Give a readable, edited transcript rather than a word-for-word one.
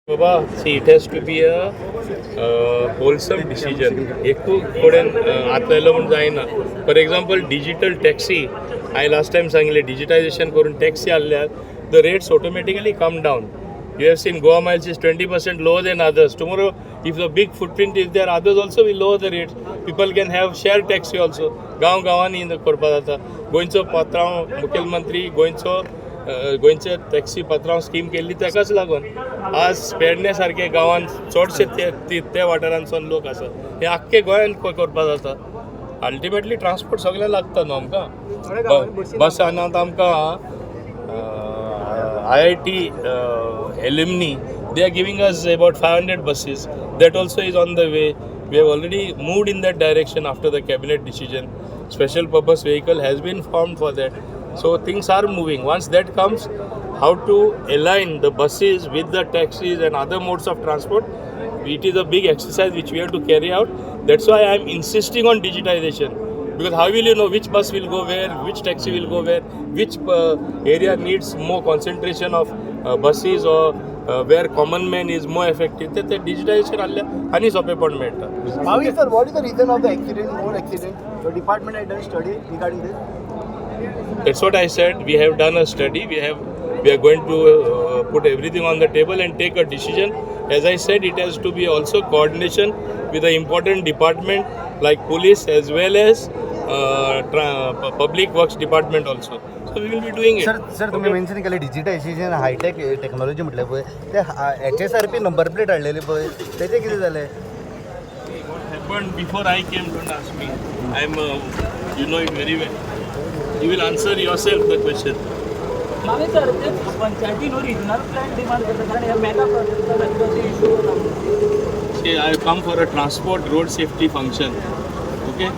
बाबा, see, it has to be a wholesome decision. एकू कडेन हात लायलो म्हूण जायना. फॉर एग्जाम्पल, डिजिटल टॅक्सी हांवें लास्ट टायम सांगलें, डिजिटायजेशन करून taxi हाडल्यार the rates automatically come down. You have seen Goa Miles is 20% lower than others. Tomorrow, if the big footprint is there, others also will lower the rates. People can have share taxi also. गांव गांवांनी करपा जाता. गोंयचो पात्रांव मुखेलमंत्री गोंयचो गोंयचे taxi पात्रांव स्कीम केल्ली, ताकाच लागून आज पेडणे सारके गांवांत चडशे ते ते वाठारांतसून लोक आसा. हे आख्खे गोंयांत करपा जाता. अल्टिमेटली ट्रान्सपोर्ट सगळें लागता न्हू आमकां. बसान आतां आमकां IIT alumni, they are giving us about 500 buses. That also is on the way. We have already moved in that direction after the cabinet decision. Special purpose vehicle has been formed for that. So things are moving. Once that comes, how to align the buses with the taxis and other modes of transport, it is a big exercise which we have to carry out. That's why I am insisting on digitization, because how will you know which bus will go where, which taxi will go where, which area needs more concentration of buses or where common man is more effective? ते digitisation हाडल्यार आनी सोंपेपण मेळटा. Bhavi sir, what is the reason of the accident, more accident? The department had done study regarding this. That's what I said. We have done a study. We are going to put everything on the table and take a decision. As I said, it has to be also coordination with the important department like police as well as public works department also. So we will be doing it. Sir sir, तुम्ही mention केले digitisation, hi-tech technology म्हटलं पळय, ते HSRP number plate हाडलेली पळय, तेजें कितें जालें? What happened before I came, don't ask me. I'm, you know it very well. You will answer yourself the question. Mame sir, ते पंचायती न्हू रिजनल प्लॅन डिमांड करता, कारण ह्या mega प्रोजेक्टा issue. See, I have come for a transport road safety function. Okay?